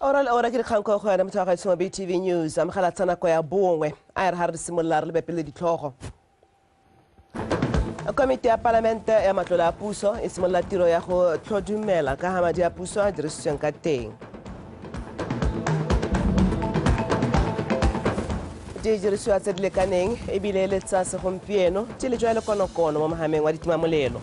Ora le ora ke dikgang kwa go yone motho wa gaetsho wa BTV News amogela tsa nako ya bongwe a e re ga re simolola re lebe pele ditlhogo. Komiti ya palamente ya matlole a puso e simolola tiro ya go tlhodumela ka ga madi a puso a dirisitsweng ka teng. Didirisiwa tse di lekaneng ebile le tsa segompieno di le jwa lekonokono mo mogameng wa ditimamolelo.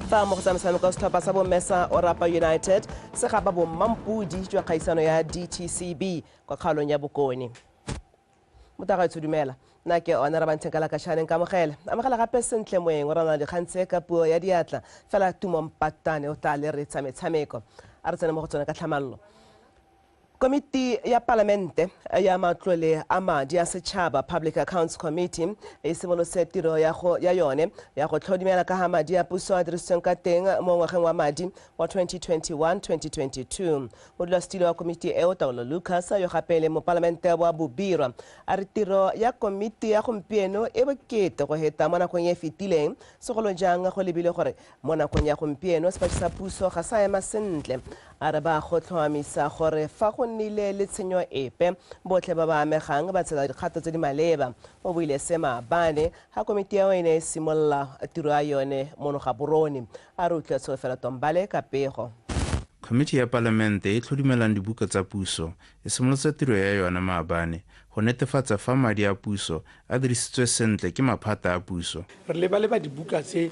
Fa mo go tsa metshameko ya setlhopha sa bomme sa Orapa United se gapa bommampodi jwa kgaisano ya DTCB kwa kgaolong ya Bokone. Motagaetsho dumela, nna ke one Rabantsheng ka lakashaneng ka amogela. Amogela gape sentle moeng o rana dikgang tse ka puo ya diatla fela Tumo Mpatane o tla le retsa metshameko. A re tsene mo go tsone ka tlhamallo. Komiti ya Palamente ya Matlole a Madi a Setšhaba Public Accounts Committee e simolotse tiro ya yone ya go tlhodumela ka ga madi a puso a dirisitsweng ka teng mo ngwageng wa madi wa 2021-2022. Modulasetilo wa komiti eo Taolo Lucas yo gape le mopalamente wa Bobirwa a re tiro ya komiti ya gompieno e bokete go heta mo nakong e fetileng, segolo jang go lebile gore mo nakong ya gompieno sepatšhe sa puso ga sa ema sentle. A re ba go tlhomamisa gore fa go nnile le tshenyo epe botlhe ba ba amegang ba tshela dikgato tse di maleba. O buile se maabane ga komiti eo e ne e simolola tiro ya yone mono Gaborone. A re utlwe Tsholofelo Tombale ka pego. Komiti ya Palamente e tlhodumelang dibuka tsa puso e simolotse tiro ya yone maabane go netefatsa fa madi a puso a dirisitswe sentle ke maphata a puso. Re leba-leba dibuka tse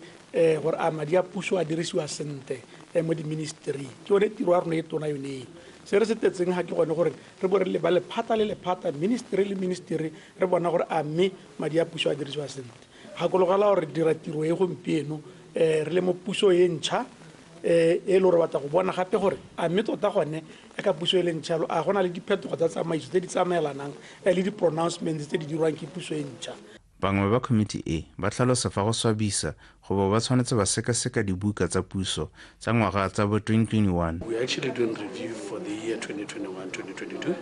gore a madi a puso a dirisiwa sentle mo di-ministry. Ke yone tiro ya rona e tona yone eo. Se re se tetseng ga ke gone gore re bo re leba lephata le lephata, ministry le ministry, re bona gore a mme madi a puso a dirisiwa sentle. Gakologela gore re dira tiro e gompieno re le mo puso e ntšha, e le gore batla go bona gape gore a mme tota gone e ka puso e le ntšha a gona le diphetogo tsa tsamaiso tse di tsamaelanang le di-pronouncements tse di dirwang ke puso e ntšha. Bangwe ba komiti e ba tlhalosa fa go swabisa go bo ba tshwanetse ba sekaseka dibuka tsa puso tsa ngwaga tsa bo 2021. We are actually doing review for the year 2021-2022,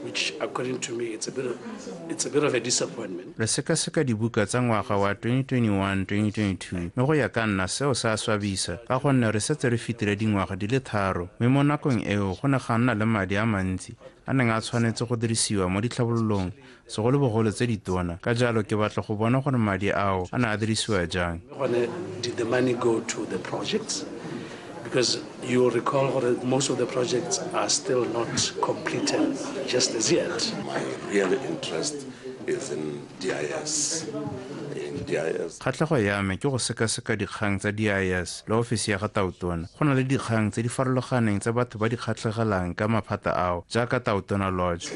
which according to me it's a bit of a disappointment. Re sekaseka dibuka tsa ngwaga wa 2021-2022 mme go ya ka nna seo se a swabisa ka gonne re setse re fetile dingwaga di le 3 mme mo nakong eo go ne ga nna le madi a mantsi a neng a tshwanetse go dirisiwa mo ditlhabololong segolobogolo tse ditona. Ka jalo ke batla go bona gore madi ao a ne a dirisiwa jang. Did the money go to the projects? Because you will recall that most of the projects are still not completed just as yet. My real interest is in DIS. In DIS. Kgatlhego ya me ke go sekaseka dikgang tsa DIS le ofisi ya ga Tautona. Go na le dikgang tse di farologaneng tsa batho ba di kgatlhegelang ka maphata ao jaaka Tautona Lodge.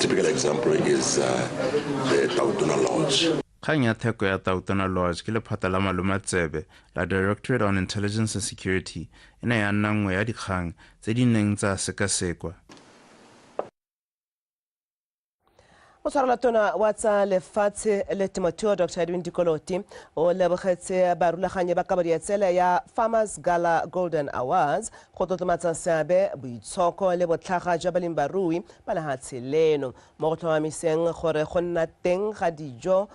Typical example is the Tautona Lodge. Kgang ya theko ya Tautona Lodge ke lephata la malomatsebe la Directorate on Intelligence and Security e ne ya nna nngwe ya dikgang tse di neng tsa sekasekwa. Motshwarelatona wa tsa lefatshe le temothuo Dr. Edwin Dikoloti o lebogetse barulaganyi ba kabo dietsele ya Farmers Gala Golden Awards go tlotlomatsa seabe, boitshoko le botlhaga jwa balemibarui ba lehatshe leno mo go tlhomamiseng gore go nna teng ga dijo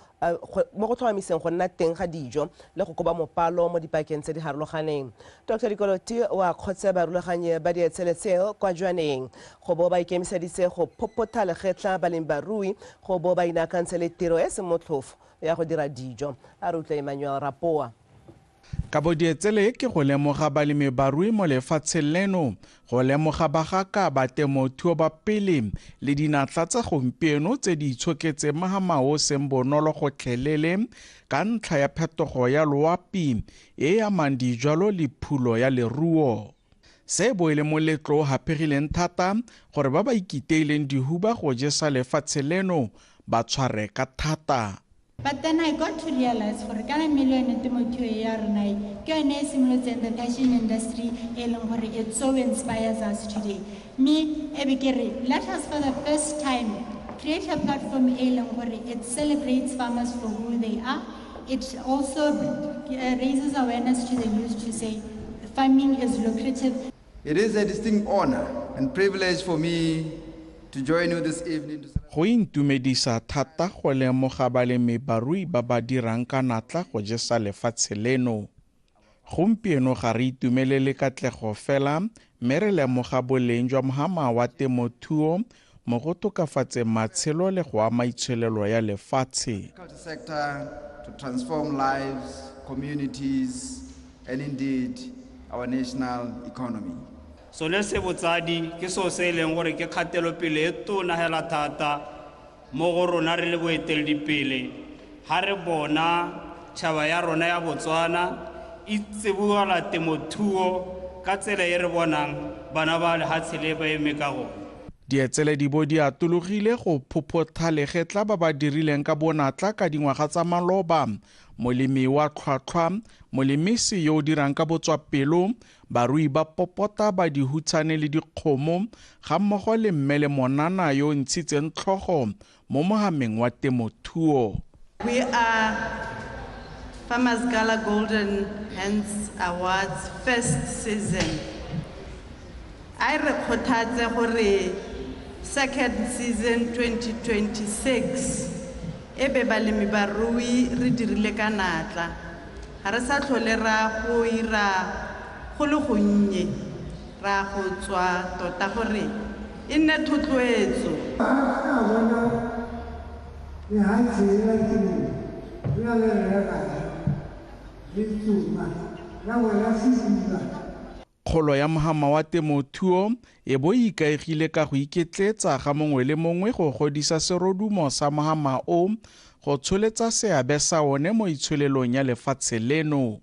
mo go tlhomamiseng go nna teng ga dijo le go koba mopalo mo dipakeng tse di harologaneng. Dr. Dikoloti o akgotse barulaganyi ba dietsele tseo kwa Jwaneng go bo ba ikemiseditse go phophotha legetla balemibarui go bo ba inaakantse le tiro e seng motlhofo ya go dira dijo. A re utlwe Emmanuel Rapoa. Kabo dietsele ke go lemoga balemibarui mo lefatsheng leno, go lemoga bagaka ba temothuo ba pele le dinatla tsa gompieno tse di itshoketseng mahamao seng bonolo gotlhelele ka ntlha ya phetogo ya loapi e e amang dijalo le phulo ya leruo. Se bo e le moletlo o haphegileng thata gore ba ba ikiteileng dihuba go jesa lefatshe leno ba tshware ka thata. But then I got to realize gore kana million temothuo ya rona e ke yone e simolotseng the fashion industry e leng gore it so inspires us today. Mme e be ke re let us for the first time create a platform e leng gore it celebrates farmers for who they are. It also raises awareness to the youth to say farming is lucrative. It is a distinct honor and privilege for me to join you this evening. Go intumedisa thata go lemoga balemibarui ba ba dirang ka natla go jesa lefatshe leno. Gompieno ga re itumelele katlego fela mme re lemoga boleng jwa mohama wa temothuo mo go tokafatseng matshelo le go ama itsholelo ya lefatshe. Sector to transform lives, communities, and indeed our national economy. Sone se botsadi ke seo se e leng gore ke kgatelopele e tona hela thata mo go rona re le boeteledipele ha re bona tšhaba ya rona ya Botswana e tsibogela temothuo ka tsela e re bonang bana ba lehatshe le ba eme ka gone. Dietsele di bo di atologile go phophotha legetla ba ba dirileng ka bonatla ka dingwaga tsa maloba, molemi wa tlhwatlhwa, molemisi yo o dirang ka botswapelo, barui ba popota ba dihutshane le dikgomo, ga mmogo le mme le monana yo o ntshitseng tlhogo mo mohameng wa temothuo. We are Farmers Gala Golden Hands Awards first season. I re kgothatse gore second season 2026 e be balemi barui re dirile ka natla. Ga re sa tlhole ra go ira go le gonnye, ra go tswa tota gore e nne thotloetso. Kgolo ya mohama wa temothuo e bo e ikaegile ka go iketletsa ga mongwe le mongwe go godisa serodumo sa mohama o go tsholetsa seabe sa one mo itsholelong ya lefatshe leno.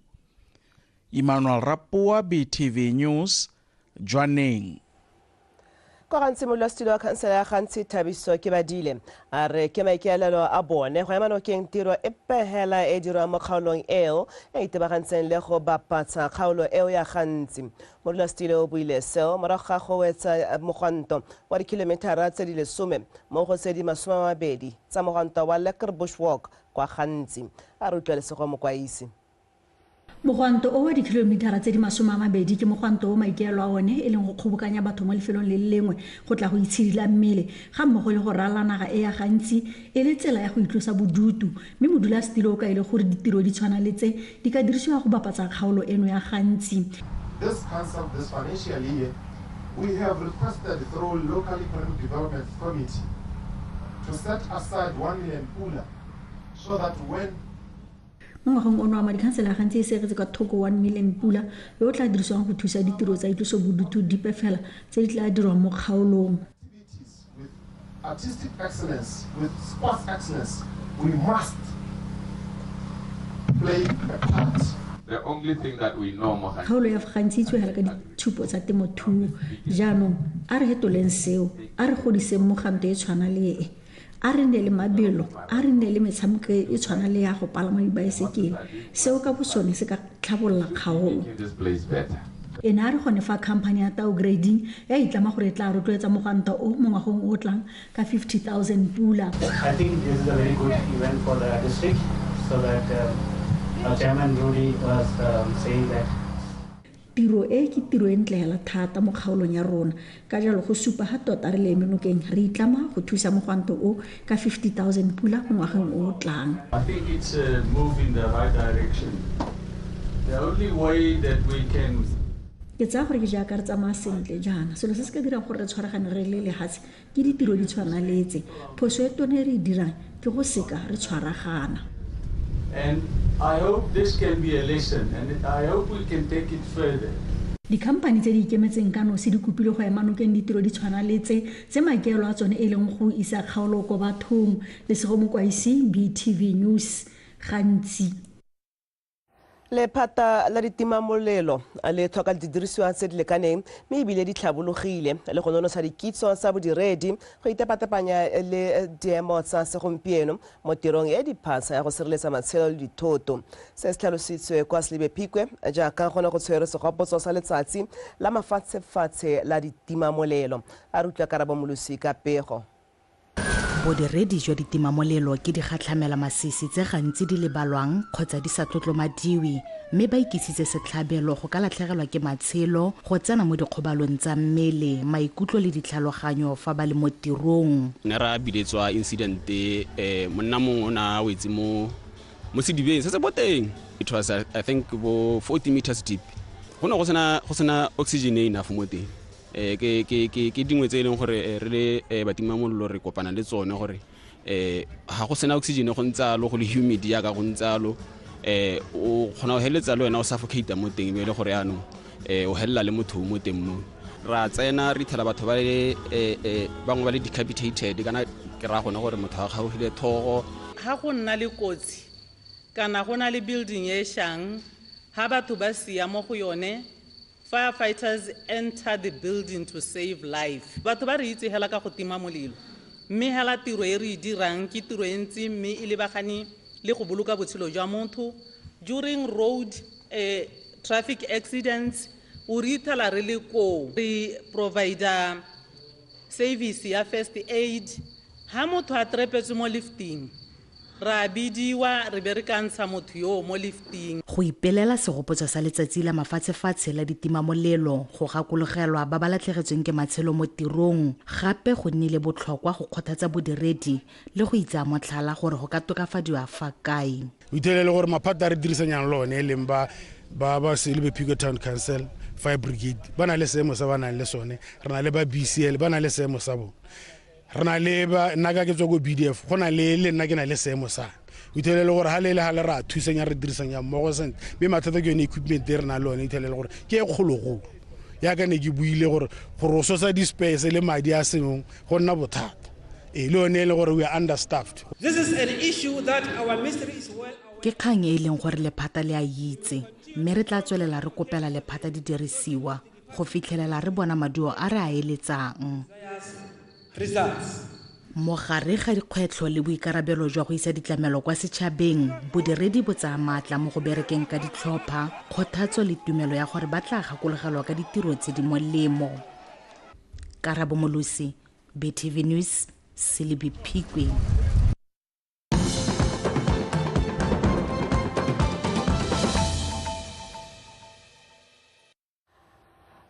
Emmanuel Rapoa, BTV News, Jwaneng. Kwa Gantsi modulasetilo wa khansele ya Gantsi Thabiso Kebadile a re ke maikaelelo a bone go ema nokeng tiro epe hela e dirwang mo kgaolong eo e itebagantseng le go bapatsa kgaolo eo ya Gantsi. Modulasetilo o buile seo morago ga go wetsa mogwanto wa dikilometara tse di 10 mo go tse di 20 tsa mogwanto wa Lekker Bushwalk kwa Gantsi. A re utlwa Lesego Mokwaisi. Mogwanto o wa dikilometara tse di 20 ke mogwanto o maikaelelo a one e leng go kgobokanya batho mo lefelong le le lengwe go tla go itshidila mmele ga mmogo le go ralala naga e ya Gantsi e le tsela ya go itlosa bodutu, mme modulasetilo o kaile gore ditiro di tshwana le tse di ka dirisiwa go bapatsa kgaolo eno ya Gantsi. This council, this financial year, we have requested through local economic development committee to set aside 1 million pula so that when mo ngwageng ono wa madi khansele ya Gantsi e segetse ka thoko 1 million pula yo o tla dirisiwang go thusa ditiro tsa itlosobodutu dipe fela tse di tla dirwang mo kgaolong. With artistic excellence, with sports excellence, we must play a part. The only thing that we know mo Kgaolo ya Gantsi e tswegela ka ditshupo tsa temothuo. Jaanong a re hetoleng seo, a re godiseng moganto e tshwana le e. A re nne le mabelo, a re nne le metshameko e tshwana le ya go palama dibaesekele. Seo ka bosone se ka tlhabolola kgaolo. Ene a re gone fa company ya Tau Grading ya itlama gore e tla rotloetsa mogwanto o mo ngwageng o tlang ka 50,000 pula. I think this is a very good event for the district, so that our chairman Rudy was saying that tiro e ke tiro e ntle hela thata mo kgaolong ya rona, ka jalo go supa ga tota re le eme nokeng re itlama go thusa mogwanto o ka 50,000 pula mo ngwageng o tlang. I think it's a move in the right direction. The only way that we can Ke tsaya gore ke jaaka re tsamaya sentle jaana, selo se se ka dirang gore re tshwaragane re le lehatshe ke ditiro di tshwana le tse. Phoso e tona e re e dirang ke go seka re tshwaragana. And I hope this can be a lesson, and I hope we can take it further. Dikhamphani tse di ikemetseng ka nosi di kopile go ema nokeng ditiro di tshwana le tse, tse maikaelelo a tsone e leng go isa kgaolo ko bathong. Lesego Mokwaisi, BTV News, Gantsi. Lephata la ditimamolelo le tlhoka didirisiwa tse di lekaneng mme ebile di tlhabologile le go nonotsha dikitso tsa bodiredi go itepatepanya le diemo tsa segompieno mo tirong e diphatsa ya go sireletsa matshelo le dithoto. Se se tlhalositswe kwa Selebi Phikwe jaaka go ne go tshwerwe segopotso sa letsatsi la mafatshefatshe la ditimamolelo. A re utlwa Karabo Molosi ka pego. Bodiredi jwa ditimamolelo ke digatlhamela masisi tse gantsi di lebalwang kgotsa di sa tlotlomadiwe, mme ba ikisitse setlhabelo go ka latlhegelwa ke matshelo, go tsena mo dikgobalong tsa mmele, maikutlo le ditlhaloganyo fa ba le mo tirong. Ne ra biletswa incident, monna mongwe o ne a wetse mo Mo sedibeng se se boteng. It was, I think, bo 40 meters deep. Go ne go sena oxygen e enough mo teng. Ke dingwe tse e leng gore re le batimamollo re kopana le tsone gore ga go sena oxygen go ntse alo, go le humid yaka go ntse alo, o kgona go heletsa le wena o suffocate mo teng, e le gore yaanong o helela le motho mo teng mo. Ra tsena re ithela batho ba le bangwe ba le decapitated, kana ke ra gone gore motho a kgaogile thogo. Ga go nna le kotsi kana go na le building e shang, ha batho ba sia mo go yone, firefighters enter the building to save life. Batho ba re itse hela ka go tima molelo, mme hela tiro e re e dirang ke tiro e ntsi, mme e lebagane le go boloka botshelo jwa motho. During road traffic accidents, o re ithela re le koo, re provide service ya first aid. Ha motho a trepetswe mo lifting, ra bidiwa re be re ka ntsha motho yo mo lifting. Go ipelela segopotso sa letsatsi la mafatshefatshe la ditimamolelo go gakologelwa ba ba latlhegetsweng ke matshelo mo tirong, gape go nnile botlhokwa go kgothatsa bodiredi le go itsa motlhala gore go ka tokafadiwa fa kae. O ithelele gore maphata a re dirisanyang le one e leng ba Selebi Phikwe Town Council, Fire Brigade, ba na le seemo sa ba nang le sone, re na le ba BCL ba na le seemo sa bone, re na le ba nna ka ke tswa ko BDF, go na le le nna ke na le seemo sa. O ithelele gore ha le le ha le ra thusanya re dirisanya mmogo sentle, mme mathata ke yone equipment e re nang le one, ithelele gore ke e kgologolo. Yaka ne ke buile gore go rososa di-space le madi a sengwe go nna bothata. E le yone e le gore we are understaffed. This is an issue that our ministry is well aware. Ke kgang e leng gore lephata le a itse, mme re tla tswelela re kopela lephata di dirisiwa go fitlhelela re bona maduo a re a eletsang. Mogare ga dikgwetlho le boikarabelo jwa go isa ditlamelo kwa setšhabeng, bodiredi bo tsaya maatla mo go berekeng ka ditlhopha, kgothatso le tumelo ya gore ba tla gakologelwa ka ditiro tse di molemo. Karabo Molosi, BTV News, Selebi Phikwe.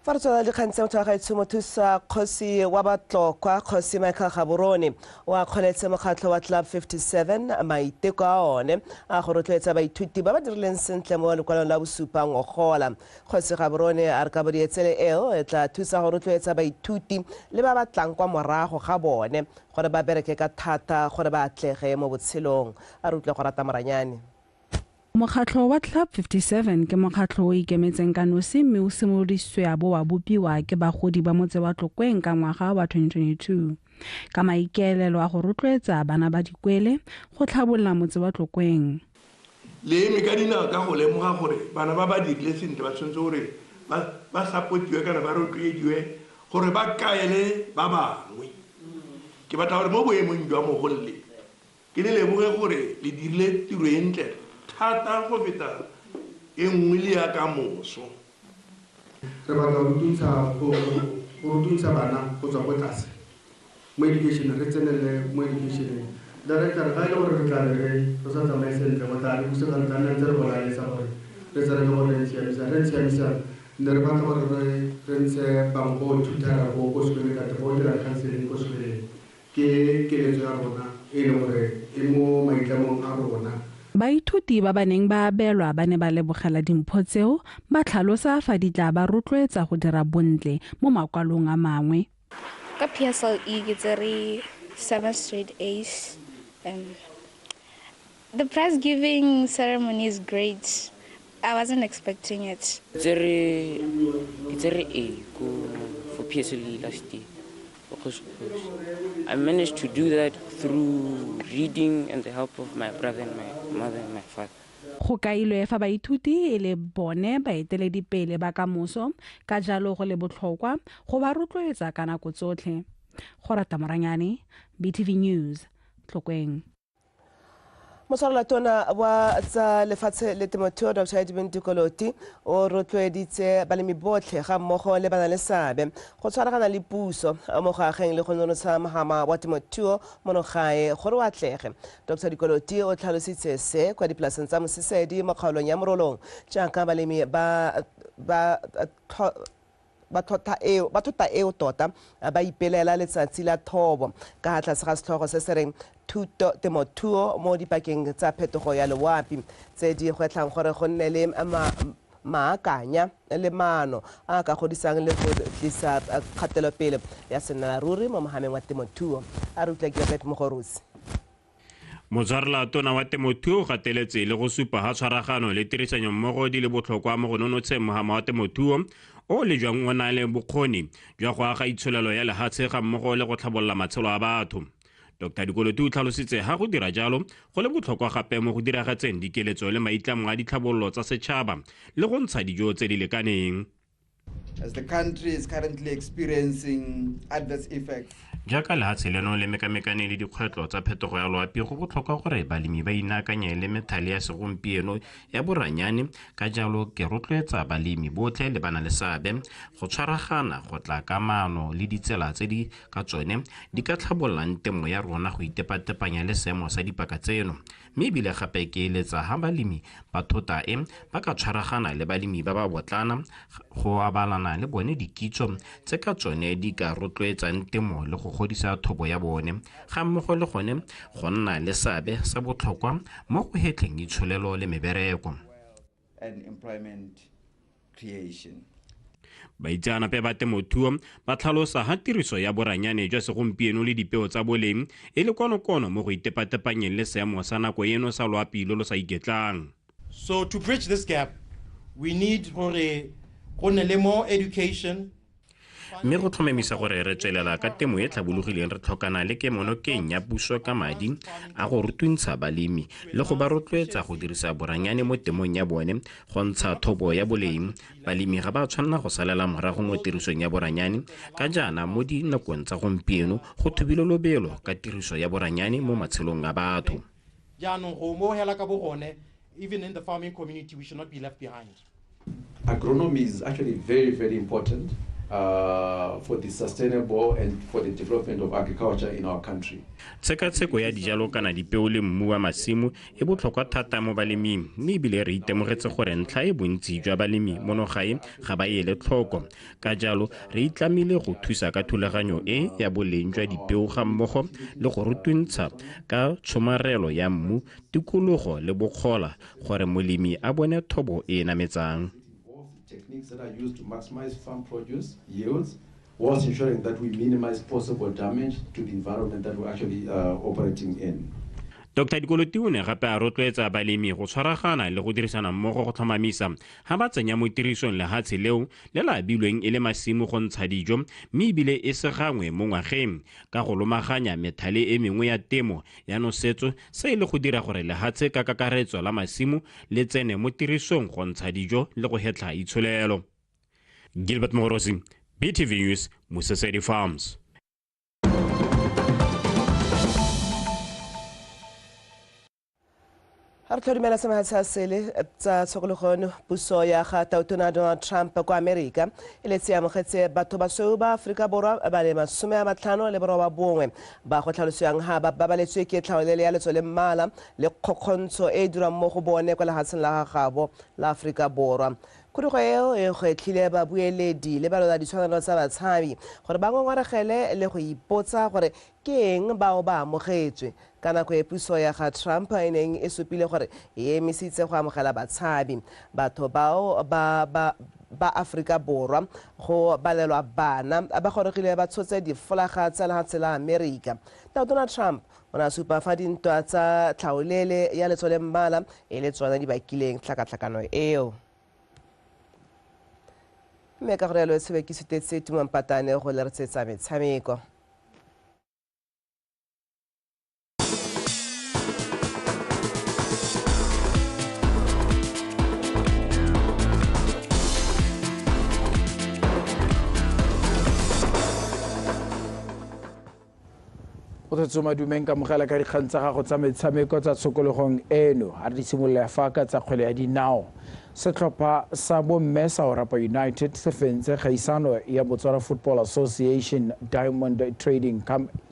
Fa re tswela dikgang tse motho wa gaetsho, mothusa kgosi wa Batlokwa, Kgosi Michael Gaborone, o akgoletse mokgatlho wa Club 57 maiteko a one a go rotloetsa baithuti ba ba dirileng sentle mo lekwalong la bosupa ngogola. Kgosi Gaborone a re kabo dietsele eo e tla thusa go rotloetsa baithuti le ba ba tlang kwa morago ga bone gore ba bereke ka thata gore ba atlege mo botshelong. A re utlwe go rata Moranyane. Mokgatlho wa Club 57 ke mokgatlho o ikemetseng ka nosi, mme o simolodisitswe a bo wa bopiwa ke bagodi ba motse wa Tlokweng ka ngwaga wa 2022 ka maikaelelo a go rotloetsa bana ba dikwele go tlhabolola motse wa Tlokweng. Le eme ka dinao ka go lemoga gore bana ba ba dirile sentle ba tshwanetse gore ba supportiwe kana ba rotloediwe gore ba kaele ba bangwe. Ke batla gore mo boemong jwa mogolle ke le leboge gore le dirile tiro e ntle thata go feta e nngwe le ya ka moso. Re batla go rutuntsha bana go tswa ko tlase mo education, re tsenele mo education. Director, ga e le gore re tla re re sa tsamaye sentle, go tla re busetsa, re tla nna ntse re bolaetsa gore re tsere ke gore re ntshiamisa. Ne re batla gore re ntshe bangwe go thutara ko sekoleng kante go dira counseling ko sekoleng. Ke keletso ya rona e leng gore e mo maitlamong a rona. Baithuti ba ba neng ba abelwa ba ne ba lebogela dimpho tseo, ba tlhalosa fa di tla ba rotloetsa go dira bontle mo makwalong a mangwe. Ka PSLE ke tsere 7 straight A's. The prize giving ceremony is great. I wasn't expecting it. Ke tsere A for PSLE last year. I managed to do that through reading and the help of my brother and my mother and my father. Go kailwe fa baithuti e le bone baeteledipele ba kamoso, ka jalo go le botlhokwa go ba rotloetsa ka nako tsotlhe. Go rata Moranyane, BTV News, Tlokweng. Motshwarelatona wa tsa lefatshe le temothuo Dr. Edwin Dikoloti o rotloeditse balemi botlhe ga mmogo le bana le seabe go tshwaragana le puso mo go ageng le go nonotsha mohama wa temothuo mono gae gore o atlege. Dr. Dikoloti o tlhalositse se kwa dipolaseng tsa Mosesedi mo kgaolong ya Morolong jaaka balemi ba Ba thota eo tota ba ipelela letsatsi la thobo ka tlase ga setlhogo se se reng thuto temothuo mo dipakeng tsa phetogo ya loapi, tse di gwetlhang gore go nne le maakanya le maano a ka godisang le go tlisa kgatelopele ya sennalaruri mo mohameng wa temothuo. A re utlwa Gilbert Mogorosi. Motshwarela tona wa temothuo o gateletse le go supa ga tshwaragano le tirisanyommogo di le botlhokwa mo go nonotsheng mohama wa temothuo o le jwang o na le bokgoni jwa go aga itsholelo ya lehatshe ga mmogo le go tlhabolola matshelo a batho. Dr Dikoloti o tlhalositse ga go dira jalo go le botlhokwa gape mo go diragatseng dikeletso le maitlamo a ditlhabololo tsa setšhaba le go ntsha dijo tse di lekaneng. As the country is currently experiencing adverse effects Jaaka lehatshe leno le mekamekane le dikgwetlho tsa phetogo ya loapi, go botlhokwa gore balemi ba inaakanye le methale ya segompieno ya boranyane. Ka jalo ke rotloetsa balemi botlhe le bana le seabe go tshwaragana go tla ka maano le ditsela tse di ka tsone di ka tlhabololang temo ya rona go itepatepanya le seemo sa dipaka tseno. Mme ebile gape ke eletsa ha balemi ba thota e ba ka tshwaragana le balemi ba ba botlana go abalana le bone dikitso tse ka tsone di ka rotloetsang temo le go godisa thobo ya bone, ga mmogo le gone go nna le seabe sa botlhokwa mo go hetlheng itsholelo le mebereko and employment creation. Baitseanape ba temothuo ba tlhalosa ha tiriso ya boranyane jwa segompieno le dipeo tsa boleng e le konokono mo go itepatepanyeng le seemo sa nako eno sa loapi lo lo sa iketlang. So to bridge this gap, we need gore go nne le more education. Mme go tlhomamisa gore re tswelela ka temo e tlhabologileng, re tlhokana le kemonokeng ya puso ka madi a go rutuntsha balemi le go ba rotloetsa go dirisa boranyane mo temong ya bone go ntsha thobo ya boleng. Balemi ga ba tshwanela go salela morago mo tirisong ya boranyane, ka jaana mo dinakong tsa gompieno go thubile lobelo ka tiriso ya boranyane mo matshelong a batho. Jaanong go mo hela ka bo gone, even in the farming community, we should not be left behind. Agronomy is actually very, very important for the sustainable and for the development of agriculture in our country. Tshekatsheko ya dijalo kana dipeo le mmu wa masimo e botlhokwa thata mo baleming, mme ebile re itemogetse gore ntlha e bontsi jwa balemi mono gae ga ba ele tlhoko. Ka jalo re itlamile go thusa ka thulaganyo e ya boleng jwa dipeo ga mmogo le go rutuntsha ka tshomarelo ya mmu, tikologo le bokgola gore molemi a bone thobo e e nametsang. Techniques that are used to maximize farm produce yields whilst ensuring that we minimize possible damage to the environment that we're actually operating in. Dr Dikoloti o ne gape a rotloetsa balemi go tshwaragana le go dirisana mmogo go tlhomamisa ga ba tsenya mo tirisong lehatshe leo le la abilweng e le masimo go ntsha dijo, mme ebile e se gangwe mo ngwageng, ka go lomaganya methale e mengwe ya temo ya nosetso, se e le go dira gore lehatshe ka kakaretso la masimo le tsene mo tirisong go ntsha dijo le go hetlha itsholelo. Gilbert Mogorosi, BTV News, Mosesedi Farms. Ga re tlhodumela sematshe a sele tsa tshokologono. Puso ya ga tautona Donald Trump kwa Amerika e letse amogetse batho basweu ba Aforika Borwa ba le 59 ba go tlhalosiwang ga ba babaletswe ke tlhaolele ya letso le mmala le kgokgontsho e e dirwang mo go bone kwa lehatsheng la gagabo la Aforika Borwa. Khudugo eo e gwetlhile babueledi le balola ditshwanelo tsa batshabi gore ba ngongoregele le go ipotsa gore ke eng bao ba amogetswe ka nako e puso ya ga Trump e neng e supile gore e emisitse go amogela batshabi. Batho bao ba Aforika Borwa, go balelwa bana, ba gorogile ba tshotse difolaga tsa lehatshe la Amerika. Donald Trump o ne a supa fa dintwa tsa tlhaolele ya letso le mmala e le tsona di bakileng tlhakatlhakano eo. Mme ka gore yalo tshebe ke sutetse Tumampatane go leretsetsa metshameko. O Go tshotse madumeng ka mogela ka dikgang tsa gago tsa metshameko tsa tshokologong eno a re di simolola fa ka tsa kgwele ya dinao. Setlhopha sa bomme sa Orapa United se fentse kgaisano ya Botswana Football Association Diamond Trading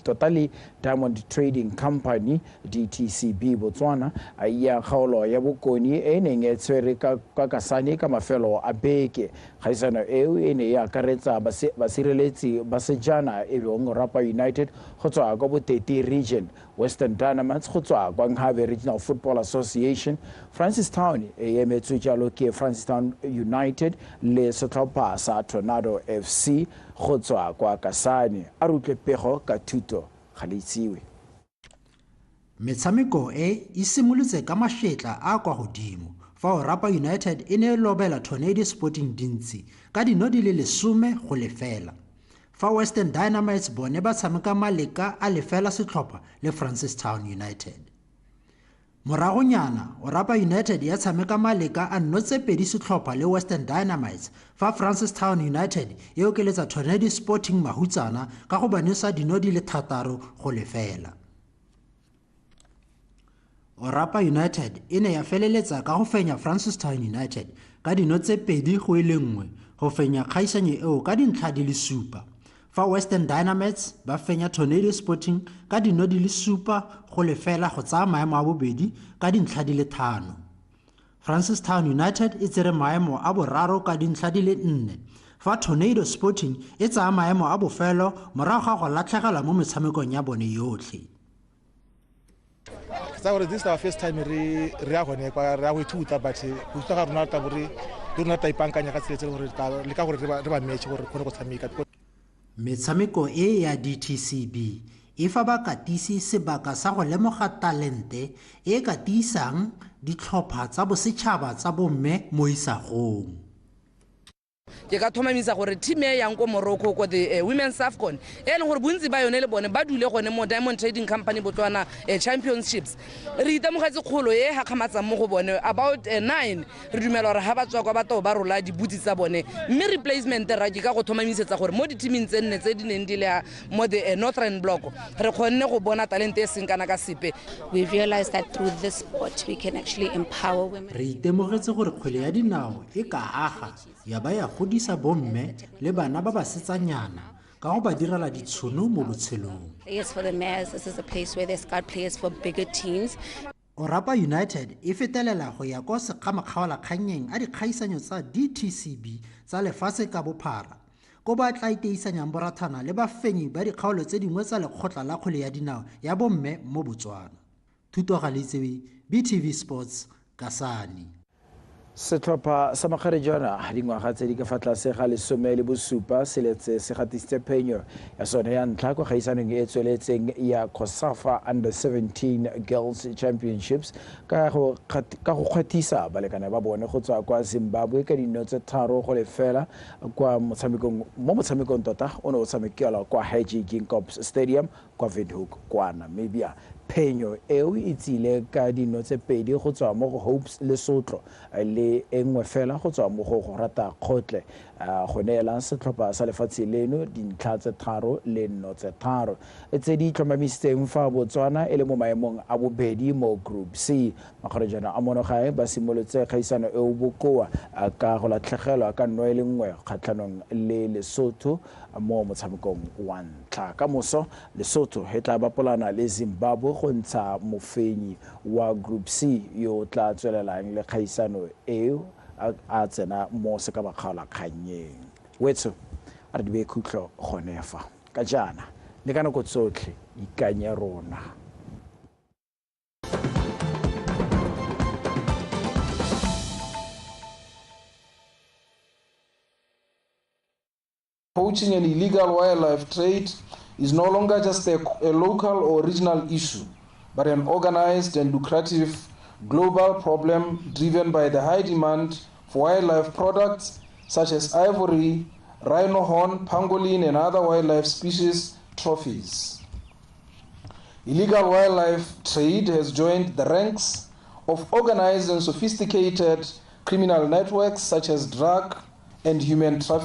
totally Diamond Trading Company DTCB Botswana ya kgaolo ya bokoni e neng e tshwere ka Kasane ka mafelo a beke. Kgaisano eo e ne e akaretsa basireletsi ba sejana e bong Orapa United go tswa kwa Boteti Region, Western Dynamites go tswa kwa Nhabe Regional Football Association, Francistown e emetswe jalo ke Francistown United le setlhopha sa Tornado FC go tswa kwa Kasane. A re utlwe pego ka Thuto Galetsiwe. Metshameko e e simolotse ka mašetla a kwa godimo fa Orapa United e ne e lobela Tornado Sporting dintsi ka dino di le 10-0. Fa Western Dynamites bone ba tshameka maleka a lefela setlhopha le Francistown United. Moragonyana Orapa United ya tshameka maleka a 0-2 setlhopha le Western Dynamites fa Francistown United e okeletsa Tornado Sporting mahutsana ka go ba nosa dino di le 6-0. Orapa United e ne ya feleletsa ka go fenya Francistown United ka dino tse 2-1 go fenya kgaisanyo eo ka dintlha di le 7. Fa Western Dynamites ba fenya Tornado Sporting ka dino di le 7-0 go tsaya maemo a bobedi ka dintlha di le 5. Francistown United e tsere maemo a boraro ka dintlha di le 4, fa Tornado Sporting e tsaya maemo a bofelo morago ga go latlhegelwa mo metshamekong ya bone yotlhe. This is our first time re ya gone kwa re ya go ithuta, but go ithuta ga rona tla re rona tla ipankanya ka tsela tse gore le ka gore re ba match gore re kgone go tshameka. Metshameko e ya DTCB e fa bakatisi sebaka sa go lemoga talente e ka tiisang ditlhopha tsa bosetšhaba tsa bomme mo isagong. Ke ka thomamisa gore team e yang ko Morocco ko the Women's AFCON e leng gore bontsi ba yone le bone ba dule gone mo Diamond Trading Company Botswana Championships. Re itemogetse kgolo e hakgamatsang mo go bone about 9 re dumela gore ha ba tswa kwa batho ba rola dibutsi tsa bone, mme replacement ra ke ka go thomamisetsa gore mo di-teaming tse nne tse di neng di le mo the Northern Block re kgonne go bona talente e seng kana ka sepe. We realize that through this sport we can actually empower women. Re itemogetse gore kgwele ya dinao e ka aga ya ba ya godisa bomme le bana ba basetsanyana ka go ba direla ditšhono mo botshelong. Players for the mayors, this is a place where they scout players for bigger teams. Orapa United e fetelela go ya kwa sekgamakgaolakgannyeng a dikgaisanyo tsa DTCB tsa lefatshe ka bophara, ko ba tla iteisanyang borathana le bafenyi ba dikgaolo tse dingwe tsa lekgotla la kgwele ya dinao ya bomme mo Botswana. Thuto Galetsiwe, BTV Sports, Kasane. Setlhopha sa makgarejana dingwaga tse di ka fa tlase ga 17 se letse se gatisitse phenyo ya sone ya ntlha kwa kgaisanong e tsweletseng ya COSAFA Under 17 Girls Championships ka go kgwathisa balekane ba bone go tswa kwa Zimbabwe ka dino tse 3-0 kwa motshamekong mo motshamekong tota o ne o tshamekelwa kwa Hage Geingob Stadium kwa Windhoek kwa Namibia. Phenyo eo e tsile ka dino tse 2 go tswa mo go Hopes Lesotlo le e nngwe fela go tswa mo go Rata Kgotle go neela setlhopha sa lefatshe leno dintlha tse 3 le nno tse 3 tse di tlhomamisitseng fa Botswana e le mo maemong a bobedi mo Group C. Makgarejana a monogae ba simolotse kgaisano eo bokoa ka go latlhegelwa ka 0-1 kgatlhanong le Lesotho mo motshamekong wa ntlha. Ka moso Lesotho e tla bapolana le Zimbabwe go ntsha mofenyi wa Group C yo tla tswelelang le kgaisano eo a tsena mo sekabakgaolakgannyeng. Wetso a re di beye khutlo gone fa ka jaana le ka nako tsotlhe ikanye rona. Poaching and illegal wildlife trade is no longer just a local or regional issue, but an organized and lucrative global problem driven by the high demand for wildlife products such as ivory, rhino horn, pangolin, and other wildlife species trophies. Illegal wildlife trade has joined the ranks of organized and sophisticated criminal networks such as drug and human trafficking.